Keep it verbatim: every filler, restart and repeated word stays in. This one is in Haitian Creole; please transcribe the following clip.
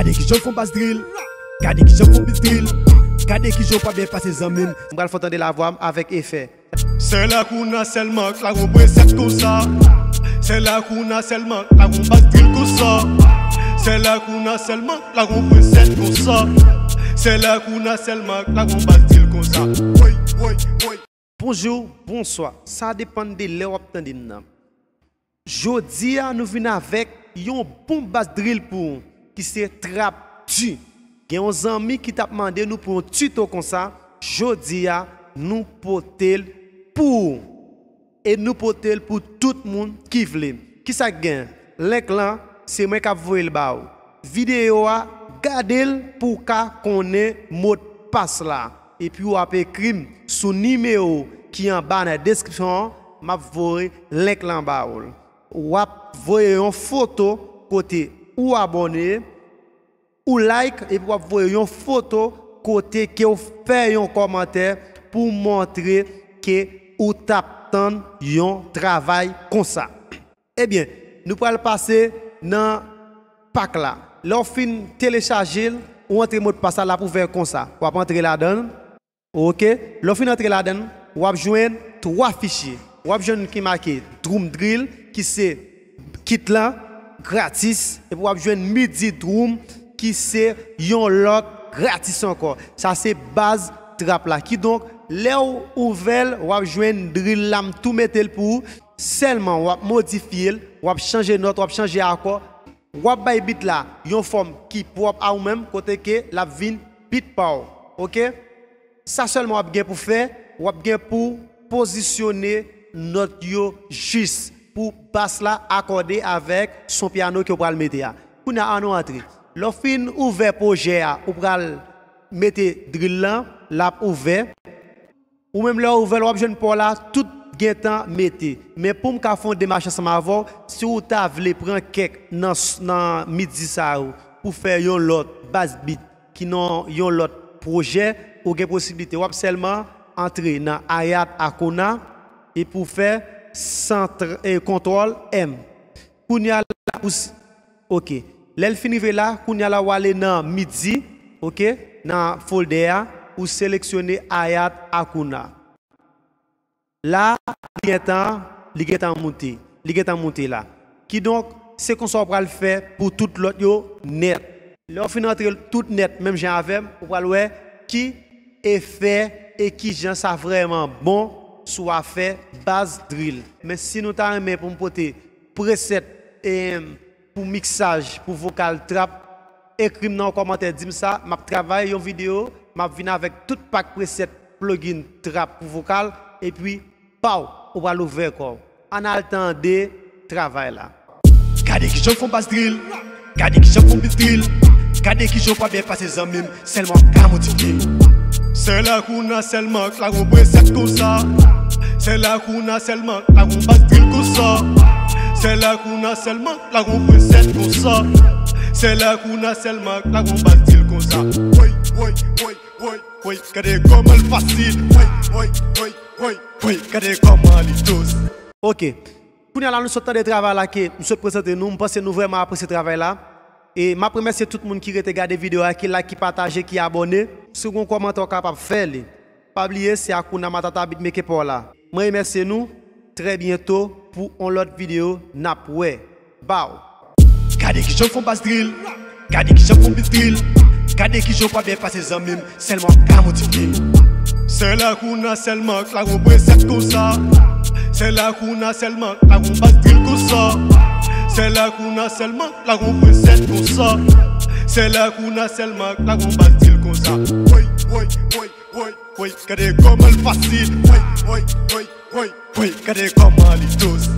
Gade kijan w fè yon bas drill. Gade kijan w fè yon bas drill. Gade kijan w pa byen pase zanmi m. M pral fè w tande lavwa m avèk efè. Sè lakouna sèlman k la gon presèt konsa. Sè lakouna sèlman k la gon bas drill konsa. Sè lakouna sèlman k la gon presèt konsa. Sè lakouna sèlman k la gon bas drill konsa. Woy, woy, woy. Bonjou, bonswa. Sa depann de lè w ap tande m nan. Jodi a, nou vin avèk yon bon bas drill pou ou, ki se trap di. Gen yon zanmi ki t ap mande nou pou yon tito konsa, jodi a, nou pote l pou ou. E nou pote l pou tout moun ki vle. Kisa k gen? Link lan, se mwen k ap voye l ba ou. Videyo a, gade l pou w ka konnen modpas la. Epi w ap ekri m sou nimewo ki anba nan deskripsyon an, m ap voye link lan ba ou. W ap voye yon foto kote ou abòne, ou like, epi w ap voye yon foto kote ke w fè yon kòmantè pou montre ke ou t ap tann yon travay konsa. Ebyen, nou pral pase nan pak la. Lè w fin telechaje l, ou antre modpas la, l ap ouvè konsa. W ap antre ladan l. Oke. Lè w fin antre ladan l, w ap jwenn twa fichye. W ap jwenn ki make Drum Drill, ki se kit lan, gratis. Epi w ap jwenn MIDI Drum, ki se yon lòt gratis ankò. Sa se baz trap la. Kidonk, lè w ouvè l, w ap jwenn drill la, m tou mete l pou ou. Sèlman, w ap modifye l, w ap chanje nòt, w ap chanje akò, w ap bay bit la yon fòm ki pwòp a ou menm, kote ke l ap vin bit pa w. Oke? Sa sèlman w ap gen pou fè, w ap gen pou pozisyone nòt yo jis pou bas la akòde avèk son pyano ke w pral mete a. Kounye a, ann nou antre. Lè w fin ouvè pwojè a, ou pral mete drill lan, l ap ouvè. Ou menm lè w ouvè l, w ap jwenn pa w la, tout gentan mete. Men pou m ka fè yon demach ansanm avè w, si w ta vle pran kèk nan, nan MIDI sa yo pou fè yon lòt bas beat ki nan yon lòt pwojè, ou gen posiblite. W ap sèlman antre nan Ayat Akuna epi w fè sant-, e, kontwòl M. Kounye a la, ou s-, oke. Lè l fin rive la, kounye a la, w ale nan MIDI, oke, nan folder a, ou seleksyone Ayat Akuna. La, li gentan, li gentan moute, li gentan moute la. Kidonk, se konsa w pral fè pou tout lòt yo nèt. Lè w fin antre tout nèt, menm jan avè m, ou pral wè ki efè e kijan sa vrèman bon sou afè baz drill. Men si nou ta renmen pou m pote preset, em, pou miksaj, pou vokal trap, ekri m nan yon kòmantè, di m sa, m ap travay yon videyo, m ap vin avèk tout pak preset plugin trap pou vokal, epi, paw, ou pral ouvè kò w. Ann al tande travay la. Gade kijan w fè yon bas drill. Gade kijan w fè yon bit drill. Gade kijan w pa byen pase zanmi m. Sèlman w ka modifye. Sè lakouna sèlman k la gon presèt konsa. Sè lakouna sèlman k la gon bas drill konsa. Sè lakouna sèlman k la gon presèt konsa. Sè lakouna sèlman k la gon bas drill konsa. Woy, woy, woy, woy, woy. Gade kòman l fasil. Woy, woy, woy, woy, woy. Gade kòman li dous. Oke. Kounye a la, nou sot tande travay la ke m sot prezante nou. M panse nou vrèman apresye travay la. E m ap remèsye tout moun ki rete gade videyo a, ki like, ki pataje, ki abòne. Si w gen yon kòmantè, w kapab fè li. Pa bliye, se Akuna Matata Beatmaker pa w la. Mwen remèsye nou. Trè byento pou yon lòt videyo n ap wè. Baw. Gade kijan w fè yon bas drill. Gade kijan w fè yon bit drill. Gade kijan w pa byen pase zanmi m. Sèlman w ka modifye. Sè lakouna sèlman k la gon presèt konsa. Sè lakouna sèlman k la gon bas drill konsa. Sè lakouna sèlman k la gon presèt konsa. Sè lakouna sèlman k la gon bas drill konsa. Woy, woy, woy, woy, woy. Gade kòman l fasil. Woy, woy, woy, woy, woy. Gade kòman li dous.